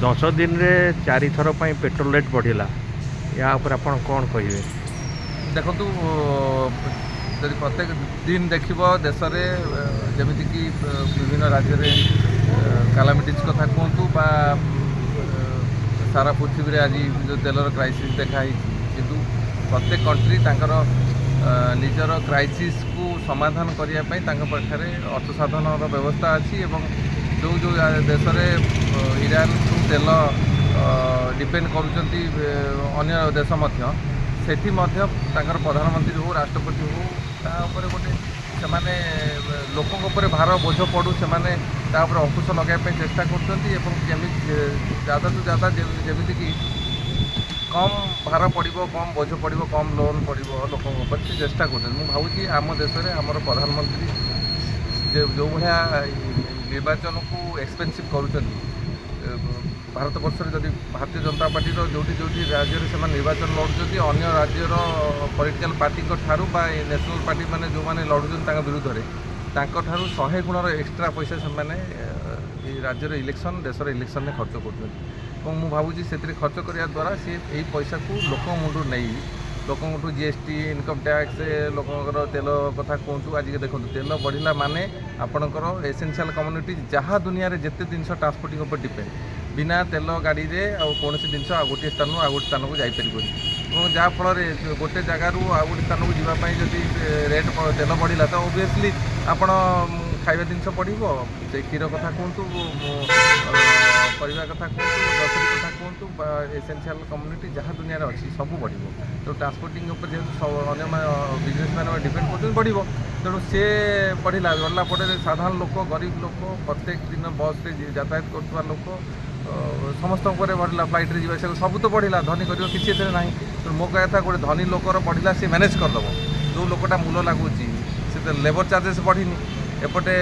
10 ଦିନରେ ଚାରିଥର ପାଇଁ ପେଟ୍ରୋଲ ରେଟ୍ ବଢ଼ିଲା। ୟା ଉପରେ ଆପଣ କ'ଣ କହିବେ? ଦେଖନ୍ତୁ, ଯଦି ପ୍ରତ୍ୟେକ ଦିନ ଦେଖିବ ଦେଶରେ, ଯେମିତିକି ବିଭିନ୍ନ ରାଜ୍ୟରେ କାଲାମିଟିଜ୍ କଥା କୁହନ୍ତୁ ବା ସାରା ପୃଥିବୀରେ ଆଜି ଯେଉଁ ତେଲର କ୍ରାଇସିସ୍ ଦେଖା ହେଇଛି, କିନ୍ତୁ ପ୍ରତ୍ୟେକ କଣ୍ଟ୍ରି ତାଙ୍କର ନିଜର କ୍ରାଇସିସ୍କୁ ସମାଧାନ କରିବା ପାଇଁ ତାଙ୍କ ପାଖରେ ଅର୍ଥ ସାଧନର ବ୍ୟବସ୍ଥା ଅଛି। ଏବଂ ଯେଉଁ ଯେଉଁ ଦେଶରେ ଇରାନଠୁ ତେଲ ଡିପେଣ୍ଡ କରୁଛନ୍ତି, ଅନ୍ୟ ଦେଶ ମଧ୍ୟ, ସେଠି ମଧ୍ୟ ତାଙ୍କର ପ୍ରଧାନମନ୍ତ୍ରୀ ହଉ, ରାଷ୍ଟ୍ରପତି ହଉ, ତା ଉପରେ ଗୋଟେ ସେମାନେ ଲୋକଙ୍କ ଉପରେ ଭାର ବୋଝ ପଡ଼ୁ, ସେମାନେ ତା ଉପରେ ଅଙ୍କୁଶ ଲଗାଇବା ପାଇଁ ଚେଷ୍ଟା କରୁଛନ୍ତି। ଏବଂ କେମିତି ଜାଦା ଟୁ ଜାଦା ଯେମିତିକି କମ୍ ଭାର ପଡ଼ିବ, କମ୍ ବୋଝ ପଡ଼ିବ, କମ୍ ଲୋନ୍ ପଡ଼ିବ ଲୋକଙ୍କ ଉପରେ, ସେ ଚେଷ୍ଟା କରୁଛନ୍ତି। ମୁଁ ଭାବୁଛି ଆମ ଦେଶରେ ଆମର ପ୍ରଧାନମନ୍ତ୍ରୀ ଯେଉଁ ଭଳିଆ ନିର୍ବାଚନକୁ ଏକ୍ସପେନ୍ସିଭ୍ କରୁଛନ୍ତି, ଭାରତବର୍ଷରେ ଯଦି ଭାରତୀୟ ଜନତା ପାର୍ଟିର ଯେଉଁଠି ଯେଉଁଠି ରାଜ୍ୟରେ ସେମାନେ ନିର୍ବାଚନ ଲଢ଼ୁଛନ୍ତି, ଅନ୍ୟ ରାଜ୍ୟର ପଲିଟିକାଲ ପାର୍ଟିଙ୍କ ଠାରୁ ବା ନ୍ୟାସନାଲ୍ ପାର୍ଟି ମାନେ ଯେଉଁମାନେ ଲଢ଼ୁଛନ୍ତି ତାଙ୍କ ବିରୁଦ୍ଧରେ, ତାଙ୍କଠାରୁ 100 ଗୁଣର ଏକ୍ସଟ୍ରା ପଇସା ସେମାନେ ଏଇ ରାଜ୍ୟର ଇଲେକ୍ସନ୍, ଦେଶର ଇଲେକ୍ସନ୍ରେ ଖର୍ଚ୍ଚ କରୁଛନ୍ତି। ଏବଂ ମୁଁ ଭାବୁଛି ସେଥିରେ ଖର୍ଚ୍ଚ କରିବା ଦ୍ୱାରା ସିଏ ଏଇ ପଇସାକୁ ଲୋକଙ୍କ ମୁଣ୍ଡରୁ ନେଇ, ଲୋକଙ୍କଠୁ ଜିଏସ୍ଟି, ଇନକମ୍ ଟ୍ୟାକ୍ସ, ଲୋକଙ୍କର ତେଲ କଥା କୁହନ୍ତୁ, ଆଜିକା ଦେଖନ୍ତୁ ତେଲ ବଢ଼ିଲା ମାନେ ଆପଣଙ୍କର ଏସେନ୍ସିଆଲ୍ କମୋଡିଟି ଯାହା ଦୁନିଆରେ ଯେତେ ଜିନିଷ ଟ୍ରାନ୍ସପୋର୍ଟିଂ ଉପରେ ଡିପେଣ୍ଡ, ବିନା ତେଲ ଗାଡ଼ିରେ ଆଉ କୌଣସି ଜିନିଷ ଆଉ ଗୋଟିଏ ସ୍ଥାନରୁ ଆଉ ଗୋଟେ ସ୍ଥାନକୁ ଯାଇପାରିବନି। ଏବଂ ଯାହାଫଳରେ ଗୋଟେ ଜାଗାରୁ ଆଉ ଗୋଟେ ସ୍ଥାନକୁ ଯିବା ପାଇଁ ଯଦି ରେଟ୍ ତେଲ ବଢ଼ିଲା, ତ ଓବିୟସଲି ଆପଣ ଖାଇବା ଜିନିଷ ବଢ଼ିବ। ସେ କ୍ଷୀର କଥା କୁହନ୍ତୁ, ପରିବା କଥା କୁହନ୍ତୁ, ଗ୍ରୋସରୀ କଥା କୁହନ୍ତୁ ବା ଏସେନ୍ସିଆଲ୍ କମୋଡିଟି ଯାହା ଦୁନିଆରେ ଅଛି, ସବୁ ବଢ଼ିବ। ତେଣୁ ଟ୍ରାନ୍ସପୋର୍ଟିଂ ଉପରେ ଯେହେତୁ ଅନ୍ୟ ବିଜନେସ୍ ମାନେ ଡିପେଣ୍ଡ କରୁଛନ୍ତି, ବଢ଼ିବ। ତେଣୁ ସେ ବଢ଼ିଲା, ବଢ଼ିଲା ପରେ ସାଧାରଣ ଲୋକ, ଗରିବ ଲୋକ, ପ୍ରତ୍ୟେକ ଦିନ ବସ୍ରେ ଯାତାୟାତ କରୁଥିବା ଲୋକ, ସମସ୍ତଙ୍କ ଉପରେ ବଢ଼ିଲା। ଫ୍ଲାଇଟ୍ରେ ଯିବା ଆସିବା ସବୁ ତ ବଢ଼ିଲା। ଧନୀ ଗରିବ କିଛି ଏଥିରେ ନାହିଁ। ତେଣୁ ମୋ କହିବା କଥା, ଗୋଟେ ଧନୀ ଲୋକର ବଢ଼ିଲା, ସେ ମ୍ୟାନେଜ୍ କରିଦେବ। ଯେଉଁ ଲୋକଟା ମୂଲ ଲାଗୁଛି, ସେ ତ ଲେବର ଚାର୍ଜେସ୍ ବଢ଼ିନି, ଏପଟେ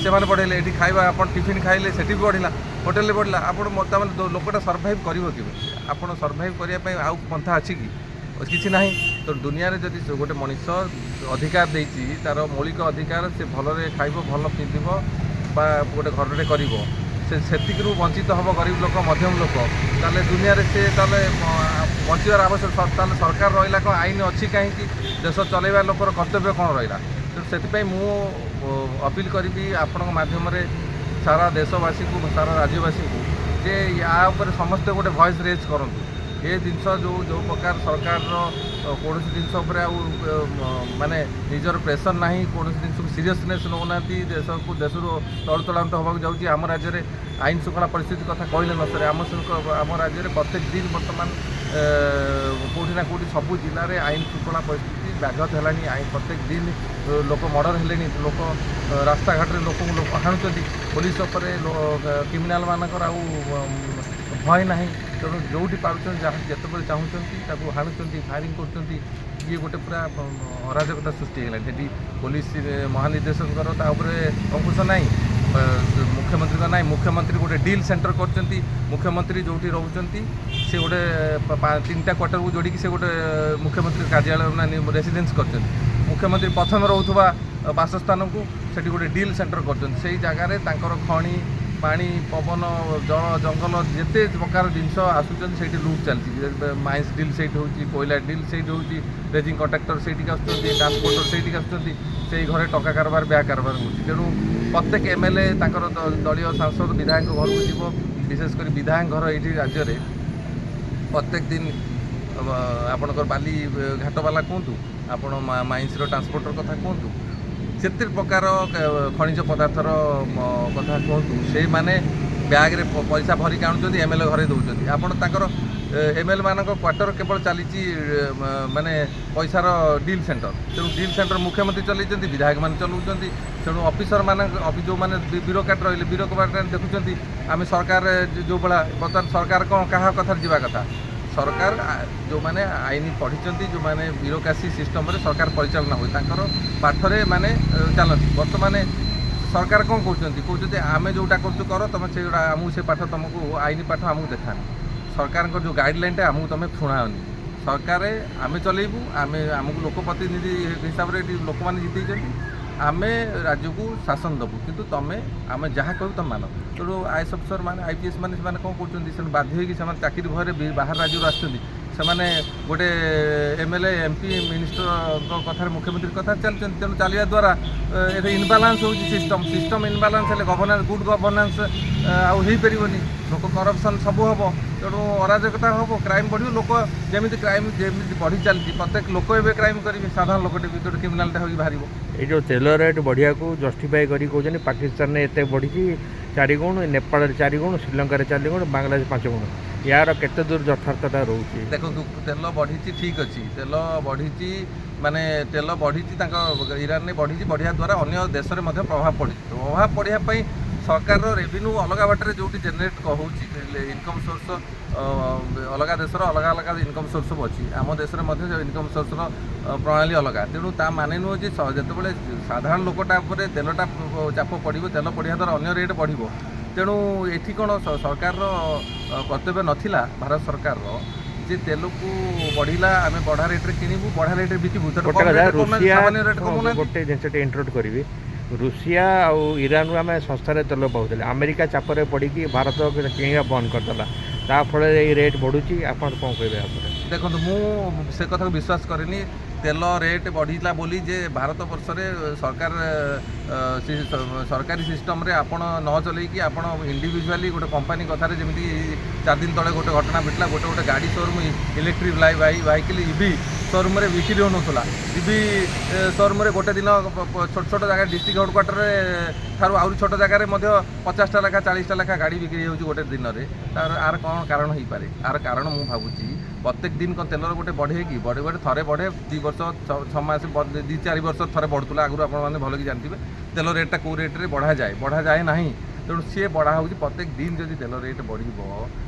ସେମାନେ ବଢ଼େଇଲେ। ଏଠି ଖାଇବା, ଆପଣ ଟିଫିନ୍ ଖାଇଲେ, ସେଠି ବି ବଢ଼ିଲା, ହୋଟେଲରେ ବଢ଼ିଲା। ଆପଣ ତାମାନେ ଲୋକଟା ସର୍ଭାଇଭ୍ କରିବ କେମିତି? ଆପଣ ସର୍ଭାଇଭ୍ କରିବା ପାଇଁ ଆଉ ପନ୍ଥା ଅଛି କି? କିଛି ନାହିଁ। ତ ଦୁନିଆରେ ଯଦି ସେ ଗୋଟେ ମଣିଷ ଅଧିକାର ଦେଇଛି, ତାର ମୌଳିକ ଅଧିକାର, ସେ ଭଲରେ ଖାଇବ, ଭଲ ପିନ୍ଧିବ ବା ଗୋଟେ ଘରଟେ କରିବ, ସେ ସେତିକିରୁ ବଞ୍ଚିତ ହେବ ଗରିବ ଲୋକ, ମଧ୍ୟମ ଲୋକ, ତାହେଲେ ଦୁନିଆରେ ସେ ତାହେଲେ ବଞ୍ଚିବାର ଆବଶ୍ୟକ, ତାହେଲେ ସରକାର ରହିଲା କ'ଣ? ଆଇନ ଅଛି କାହିଁକି? ଦେଶ ଚଲେଇବା ଲୋକର କର୍ତ୍ତବ୍ୟ କ'ଣ ରହିଲା? ତେଣୁ ସେଥିପାଇଁ ମୁଁ ଅପିଲ କରିବି ଆପଣଙ୍କ ମାଧ୍ୟମରେ ସାରା ଦେଶବାସୀଙ୍କୁ, ସାରା ରାଜ୍ୟବାସୀଙ୍କୁ ଯେ ୟା ଉପରେ ସମସ୍ତେ ଗୋଟେ ଭଏସ୍ ରେଜ୍ କରନ୍ତୁ। ଏ ଜିନିଷ ଯେଉଁ ଯେଉଁ ପ୍ରକାର ସରକାରର କୌଣସି ଜିନିଷ ଉପରେ ଆଉ ମାନେ ନିଜର ପ୍ରେସର୍ ନାହିଁ, କୌଣସି ଜିନିଷକୁ ସିରିୟସନେସ୍ ନେଉନାହାନ୍ତି, ଦେଶକୁ ଦେଶରୁ ତଳତଳାନ୍ତ ହେବାକୁ ଯାଉଛି। ଆମ ରାଜ୍ୟରେ ଆଇନ ଶୃଙ୍ଖଳା ପରିସ୍ଥିତି କଥା କହିଲେ ନ ସରେ। ଆମ ରାଜ୍ୟରେ ପ୍ରତ୍ୟେକ ଦିନ ବର୍ତ୍ତମାନ କେଉଁଠି ନା କେଉଁଠି ସବୁ ଜିଲ୍ଲାରେ ଆଇନ ଶୃଙ୍ଖଳା ପରିସ୍ଥିତି ବ୍ୟାଘାତ ହେଲାଣି। ଆଇନ ପ୍ରତ୍ୟେକ ଦିନ ଲୋକ ମର୍ଡ଼ର ହେଲେଣି, ଲୋକ ରାସ୍ତାଘାଟରେ ଲୋକଙ୍କୁ ଲୋକ ହାଣୁଛନ୍ତି, ପୋଲିସ ଉପରେ କ୍ରିମିନାଲ ମାନଙ୍କର ଆଉ ଭୟ ନାହିଁ। ତେଣୁ ଯେଉଁଠି ପାରୁଛନ୍ତି, ଯାହା ଯେତେବେଳେ ଚାହୁଁଛନ୍ତି ତାକୁ ହାଣୁଛନ୍ତି, ଫାୟାରିଂ କରୁଛନ୍ତି। ଇଏ ଗୋଟେ ପୁରା ଅରାଜକତା ସୃଷ୍ଟି ହେଇଗଲାଣି। ସେଠି ପୋଲିସ ମହାନିର୍ଦ୍ଦେଶକଙ୍କର ତା ଉପରେ ଅଙ୍କୁଶ ନାହିଁ, ମୁଖ୍ୟମନ୍ତ୍ରୀଙ୍କ ନାହିଁ। ମୁଖ୍ୟମନ୍ତ୍ରୀ ଗୋଟେ ଡିଲ୍ ସେଣ୍ଟର କରିଛନ୍ତି। ମୁଖ୍ୟମନ୍ତ୍ରୀ ଯେଉଁଠି ରହୁଛନ୍ତି, ସେ ଗୋଟେ ତିନିଟା କ୍ୱାର୍ଟରକୁ ଯୋଡ଼ିକି ସେ ଗୋଟେ ମୁଖ୍ୟମନ୍ତ୍ରୀ କାର୍ଯ୍ୟାଳୟ ନା ରେସିଡେନ୍ସ କରିଛନ୍ତି। ମୁଖ୍ୟମନ୍ତ୍ରୀ ପ୍ରଥମେ ରହୁଥିବା ବାସସ୍ଥାନକୁ ସେଠି ଗୋଟେ ଡିଲ୍ ସେଣ୍ଟର କରିଛନ୍ତି। ସେଇ ଜାଗାରେ ତାଙ୍କର ଖଣି, ପାଣି, ପବନ, ଜଳ, ଜଙ୍ଗଲ, ଯେତେ ପ୍ରକାର ଜିନିଷ ଆସୁଛନ୍ତି, ସେଇଠି ଲୁଟ୍ ଚାଲିଛି। ମାଇନ୍ସ ଡିଲ୍ ସେଇଠି ହେଉଛି, କୋଇଲା ଡିଲ୍ ସେଇଠି ହେଉଛି, ରେଜିଂ କଣ୍ଟ୍ରାକ୍ଟର ସେଇଠିକି ଆସୁଛନ୍ତି, ଟ୍ରାନ୍ସପୋର୍ଟର ସେଇଠିକି ଆସୁଛନ୍ତି, ସେଇ ଘରେ ଟଙ୍କା କାରବାର, ବ୍ୟାଗ କାରବାର ହେଉଛି। ତେଣୁ ପ୍ରତ୍ୟେକ ଏମଏଲଏ ତାଙ୍କର ଦଳୀୟ ସାଂସଦ, ବିଧାୟକ ଘରକୁ ଯିବ। ବିଶେଷ କରି ବିଧାୟକ ଘର ଏଇଠି ରାଜ୍ୟରେ ପ୍ରତ୍ୟେକ ଦିନ ଆପଣଙ୍କର ବାଲି ଘାଟବାଲା କୁହନ୍ତୁ, ଆପଣ ମାଇନ୍ସର ଟ୍ରାନ୍ସପୋର୍ଟର କଥା କୁହନ୍ତୁ, ଯେତେ ପ୍ରକାର ଖଣିଜ ପଦାର୍ଥର କଥା କୁହନ୍ତୁ, ସେଇମାନେ ବ୍ୟାଗରେ ପଇସା ଭରିକି ଆଣୁଛନ୍ତି, ଏମଏଲଏ ଘରେ ଦେଉଛନ୍ତି। ଆପଣ ତାଙ୍କର ଏମଏଲଏ ମାନଙ୍କ କ୍ୱାର୍ଟର କେବଳ ଚାଲିଛି ମାନେ ପଇସାର ଡିଲ୍ ସେଣ୍ଟର। ତେଣୁ ଡିଲ୍ ସେଣ୍ଟର ମୁଖ୍ୟମନ୍ତ୍ରୀ ଚଲେଇଛନ୍ତି, ବିଧାୟକମାନେ ଚଲାଉଛନ୍ତି। ତେଣୁ ଅଫିସର ମାନଙ୍କ ଯେଉଁମାନେ ବ୍ୟୁରୋକ୍ରାଟ ରହିଲେ, ବ୍ୟୁରୋକ୍ରାଟ ଦେଖୁଛନ୍ତି ଆମେ ସରକାର ଯେଉଁ ଭଳିଆ ବର୍ତ୍ତମାନ ସରକାର କ'ଣ କାହା କଥାରେ ଯିବା କଥା। ସରକାର ଯେଉଁମାନେ ଆଇନ ପଢ଼ିଛନ୍ତି, ଯେଉଁମାନେ ବ୍ୟୁରୋକ୍ରାସି ସିଷ୍ଟମରେ ସରକାର ପରିଚାଳନା ହୁଏ, ତାଙ୍କର ପାଠରେ ମାନେ ଚାଲନ୍ତି। ବର୍ତ୍ତମାନ ସରକାର କ'ଣ କହୁଛନ୍ତି? କହୁଛନ୍ତି ଆମେ ଯେଉଁଟା କରୁଛୁ କର, ତୁମେ ସେଗୁଡ଼ା ଆମକୁ ସେ ପାଠ, ତୁମକୁ ଆଇନ ପାଠ ଆମକୁ ଦେଖାନି, ସରକାରଙ୍କ ଯେଉଁ ଗାଇଡ଼ଲାଇନଟା ଆମକୁ ତୁମେ ଶୁଣାଅନି। ସରକାର ଆମେ ଚଲେଇବୁ, ଆମେ ଆମକୁ ଲୋକ ପ୍ରତିନିଧି ହିସାବରେ ଏଠି ଲୋକମାନେ ଜିତେଇଛନ୍ତି, ଆମେ ରାଜ୍ୟକୁ ଶାସନ ଦେବୁ, କିନ୍ତୁ ତମେ ଆମେ ଯାହା କହିବୁ ତମେ ମାନ। ତେଣୁ ଆଇଏଏସ୍ ଅଫିସର ମାନେ, ଆଇପିଏସ୍ ମାନେ, ସେମାନେ କ'ଣ କରୁଛନ୍ତି? ସେମାନେ ବାଧ୍ୟ ହେଇକି ସେମାନେ ଚାକିରି ଭୟରେ ବାହାର ରାଜ୍ୟରୁ ଆସୁଛନ୍ତି। ସେମାନେ ଗୋଟେ ଏମଏଲଏ, ଏମପି, ମିନିଷ୍ଟରଙ୍କ କଥାରେ, ମୁଖ୍ୟମନ୍ତ୍ରୀ କଥା ଚାଲିଛନ୍ତି। ତେଣୁ ଚାଲିବା ଦ୍ୱାରା ଏଠି ଇନବାଲାନ୍ସ ହେଉଛି ସିଷ୍ଟମ୍। ସିଷ୍ଟମ୍ ଇନବାଲାନ୍ସ ହେଲେ ଗଭର୍ଣ୍ଣାନ୍ସ, ଗୁଡ୍ ଗଭର୍ଣ୍ଣାନ୍ସ ଆଉ ହେଇପାରିବନି। ଲୋକ କରପସନ୍ ସବୁ ହେବ, ତେଣୁ ଅରାଜକତା ହେବ, କ୍ରାଇମ୍ ବଢ଼ିବ। ଲୋକ ଯେମିତି କ୍ରାଇମ୍ ଯେମିତି ବଢ଼ି ଚାଲିଛି, ପ୍ରତ୍ୟେକ ଲୋକ ଏବେ କ୍ରାଇମ୍ କରିବେ। ସାଧାରଣ ଲୋକଟେ ବି ଗୋଟେ କ୍ରିମିନାଲଟା ହୋଇକି ବାହାରିବ। ଏଇ ଯେଉଁ ତେଲ ରେଟ୍ ବଢ଼ିବାକୁ ଜଷ୍ଟିଫାଏ କରି କହୁଛନ୍ତି, ପାକିସ୍ତାନରେ ଏତେ ବଢ଼ିଛି 4 ଗୁଣ, ନେପାଳରେ 4 ଗୁଣ, ଶ୍ରୀଲଙ୍କାରେ 4 ଗୁଣ, ବାଂଲାଦେଶ 5 ଗୁଣ। ୟାର କେତେ ଦୂର ଯଥାର୍ଥତା ରହୁଛି? ଦେଖନ୍ତୁ, ତେଲ ବଢ଼ିଛି, ଠିକ୍ ଅଛି। ତେଲ ବଢ଼ିଛି ମାନେ ତେଲ ବଢ଼ିଛି, ତାଙ୍କ ଇରାନରେ ବଢ଼ିଛି। ବଢ଼ିବା ଦ୍ୱାରା ଅନ୍ୟ ଦେଶରେ ମଧ୍ୟ ପ୍ରଭାବ ପଡ଼ିଛି। ପ୍ରଭାବ ପଡ଼ିବା ପାଇଁ ସରକାରର ରେଭିନ୍ୟୁ ଅଲଗା ବାଟରେ ଯେଉଁଠି ଜେନେରେଟ୍ ହେଉଛି, ଇନକମ୍ ସୋର୍ସ ଅଲଗା, ଦେଶର ଅଲଗା ଅଲଗା ଇନକମ୍ ସୋର୍ସ ସବୁ ଅଛି। ଆମ ଦେଶରେ ମଧ୍ୟ ଇନକମ୍ ସୋର୍ସର ପ୍ରଣାଳୀ ଅଲଗା। ତେଣୁ ତା ମାନେ ନୁହେଁ ଯେ ଯେତେବେଳେ ସାଧାରଣ ଲୋକଟା ଉପରେ ତେଲଟା ଚାପ ପଡ଼ିବ, ତେଲ ପଡ଼ିବା ଦ୍ୱାରା ଅନ୍ୟ ରେଟ୍ ବଢ଼ିବ। ତେଣୁ ଏଠି କ'ଣ ସରକାରର କର୍ତ୍ତବ୍ୟ ନଥିଲା, ଭାରତ ସରକାରର, ଯେ ତେଲକୁ ବଢ଼ିଲା, ଆମେ ବଢ଼ା ରେଟ୍ରେ କିଣିବୁ, ବଢ଼ା ରେଟ୍ରେ ବିକିବୁ? ତେଣୁ ଗୋଟେ କମ୍ କଥା ରେଟ୍ରେ କରୁନାହାନ୍ତି, ରୁଷିଆ ସାମାନ୍ୟ ରେଟ୍ ଶୁଣନ୍ତୁ, କମଉନାହାନ୍ତି। ଗୋଟେ ଜିନିଷଟେ ଇଣ୍ଟରପ୍ଟ କରିବି। ରୁଷିଆ ଆଉ ଇରାନରୁ ଆମେ ଶସ୍ତାରେ ତେଲ ପାଉଥିଲେ। ଆମେରିକା ଚାପରେ ପଡ଼ିକି ଭାରତ କିଣିବା ବନ୍ଦ କରିଦେଲା। ତା ଫଳରେ ଏଇ ରେଟ୍ ବଢ଼ୁଛି। ଆପଣ କ'ଣ କହିବେ ୟା ଉପରେ? ଦେଖନ୍ତୁ, ମୁଁ ସେ କଥାକୁ ବିଶ୍ୱାସ କରେନି। ତେଲ ରେଟ୍ ବଢ଼ିଲା ବୋଲି ଯେ ଭାରତ ବର୍ଷରେ ସରକାର ସରକାରୀ ସିଷ୍ଟମରେ ଆପଣ ନ ଚଲେଇକି ଆପଣ ଇଣ୍ଡିଭିଜୁଆଲି ଗୋଟେ କମ୍ପାନୀ କଥାରେ, ଯେମିତି 4 ଦିନ ତଳେ ଗୋଟେ ଘଟଣା ଘଟିଲା, ଗୋଟେ ଗୋଟେ ଗାଡ଼ି ସୋରୁମ୍, ଇଲେକ୍ଟ୍ରିକ୍ ଭେହିକିଲ୍, ଇଭି ସୋରୁମ୍ରେ ବିକ୍ରି ହେଉନଥିଲା। ଇଭି ସୋରୁମ୍ରେ ଗୋଟେ ଦିନ ଛୋଟ ଛୋଟ ଜାଗା, ଡିଷ୍ଟ୍ରିକ୍ଟ ହେଡ଼କ୍ୱାର୍ଟରରେ ଠାରୁ ଆହୁରି ଛୋଟ ଜାଗାରେ ମଧ୍ୟ 50ଟା ଲେଖା, 40ଟା ଲେଖା ଗାଡ଼ି ବିକ୍ରି ହେଉଛି ଗୋଟେ ଦିନରେ। ତାର ଆର କ'ଣ କାରଣ ହେଇପାରେ? ଆର କାରଣ ମୁଁ ଭାବୁଛି, ପ୍ରତ୍ୟେକ ଦିନ କ'ଣ ତେଲର ଗୋଟେ ବଢ଼େ କି? ବଢ଼େ ବଢ଼େ ଥରେ ବଢ଼େ, 2 ବର୍ଷ 6 ମାସ, 2-4 ବର୍ଷ ଥରେ ବଢ଼ୁଥିଲା ଆଗରୁ। ଆପଣମାନେ ଭଲକି ଜାଣିଥିବେ ତେଲ ରେଟ୍ଟା କେଉଁ ରେଟ୍ରେ ବଢ଼ାଯାଏ, ବଢ଼ାଯାଏ ନାହିଁ। ତେଣୁ ସିଏ ବଢ଼ା ହେଉଛି। ପ୍ରତ୍ୟେକ ଦିନ ଯଦି ତେଲ ରେଟ୍ ବଢ଼ିବ,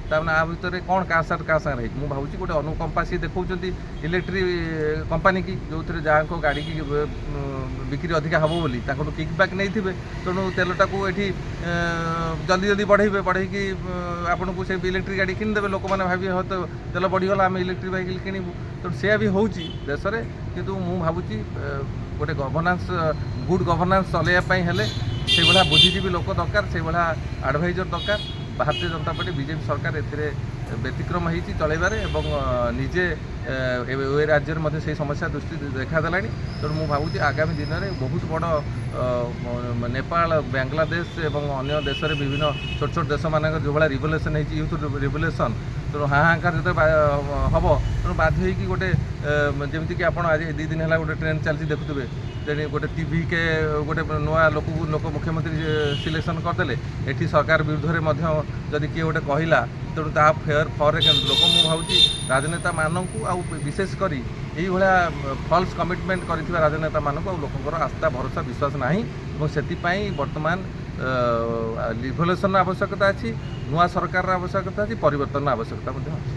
ତାମାନେ ଆ ଭିତରେ କ'ଣ କାହା ସାଙ୍ଗରେ କାହା ସାଙ୍ଗରେ ହେଇଛି? ମୁଁ ଭାବୁଛି ଗୋଟେ ଅନୁକମ୍ପା ସିଏ ଦେଖାଉଛନ୍ତି ଇଲେକ୍ଟ୍ରିକ୍ କମ୍ପାନୀ କି, ଯେଉଁଥିରେ ଯାହାଙ୍କ ଗାଡ଼ିକି ବିକ୍ରି ଅଧିକା ହେବ ବୋଲି ତାଙ୍କଠୁ କିକ୍ ବ୍ୟାକ୍ ନେଇଥିବେ। ତେଣୁ ତେଲଟାକୁ ଏଠି ଜଲ୍ଦି ଜଲ୍ଦି ବଢ଼େଇବେ, ବଢ଼େଇକି ଆପଣଙ୍କୁ ସେ ଇଲେକ୍ଟ୍ରିକ୍ ଗାଡ଼ି କିଣିଦେବେ। ଲୋକମାନେ ଭାବିବେ ହয়তো ତେଲ ବଢ଼ିଗଲା, ଆମେ ଇଲେକ୍ଟ୍ରିକ୍ ଭେହିକିଲ୍ କିଣିବୁ। ତେଣୁ ସେୟା ବି ହେଉଛି ଦେଶରେ। କିନ୍ତୁ ମୁଁ ଭାବୁଛି ଗୋଟେ ଗଭର୍ଣ୍ଣାନ୍ସ, ଗୁଡ୍ ଗଭର୍ଣ୍ଣାନ୍ସ ଚଲେଇବା ପାଇଁ ହେଲେ ସେଇଭଳିଆ ବୁଦ୍ଧିଜୀବୀ ଲୋକ ଦରକାର, ସେଇଭଳିଆ ଆଡ଼ଭାଇଜର ଦରକାର। ଭାରତୀୟ ଜନତା ପାର୍ଟି, ବିଜେପି ସରକାର ଏଥିରେ ବ୍ୟତିକ୍ରମ ହେଇଛି ଚଳାଇବାରେ ଏବଂ ନିଜେ ଏବେ ଏ ରାଜ୍ୟରେ ମଧ୍ୟ ସେଇ ସମସ୍ୟା ଦୃଷ୍ଟି ଦେଖାଦେଲାଣି। ତେଣୁ ମୁଁ ଭାବୁଛି ଆଗାମୀ ଦିନରେ ବହୁତ ବଡ଼ ନେପାଳ, ବାଂଲାଦେଶ ଏବଂ ଅନ୍ୟ ଦେଶରେ ବିଭିନ୍ନ ଛୋଟ ଛୋଟ ଦେଶମାନଙ୍କର ଯେଉଁଭଳିଆ ରିଭଲ୍ୟୁସନ୍ ହେଇଛି, ୟୁଥ୍ ରିଭଲ୍ୟୁସନ୍, ତେଣୁ ହାହାକାର ଯେତେବେଳେ ହେବ, ତେଣୁ ବାଧ୍ୟ ହେଇକି ଗୋଟେ ଯେମିତିକି ଆପଣ ଆଜି 2 ଦିନ ହେଲା ଗୋଟେ ଟ୍ରେଣ୍ଡ ଚାଲିଛି ଦେଖୁଥିବେ, ତେଣୁ ଗୋଟେ ଟିଭିକେ ଗୋଟେ ନୂଆ ଲୋକକୁ ଲୋକ ମୁଖ୍ୟମନ୍ତ୍ରୀ ସିଲେକ୍ସନ୍ କରିଦେଲେ। ଏଠି ସରକାର ବିରୁଦ୍ଧରେ ମଧ୍ୟ ଯଦି କିଏ ଗୋଟେ କହିଲା, ତେଣୁ ତା ଫେୟର ଫରରେ କେମିତି ଲୋକ, ମୁଁ ଭାବୁଛି ରାଜନେତାମାନଙ୍କୁ ଆଉ ବିଶେଷ କରି ଏଇଭଳିଆ ଫଲ୍ସ କମିଟମେଣ୍ଟ କରିଥିବା ରାଜନେତାମାନଙ୍କୁ ଆଉ ଲୋକଙ୍କର ଆସ୍ଥା, ଭରସା, ବିଶ୍ୱାସ ନାହିଁ। ଏବଂ ସେଥିପାଇଁ ବର୍ତ୍ତମାନ ରିଭଲ୍ୟୁସନ୍ର ଆବଶ୍ୟକତା ଅଛି, ନୂଆ ସରକାରର ଆବଶ୍ୟକତା ଅଛି, ପରିବର୍ତ୍ତନର ଆବଶ୍ୟକତା ମଧ୍ୟ ଅଛି।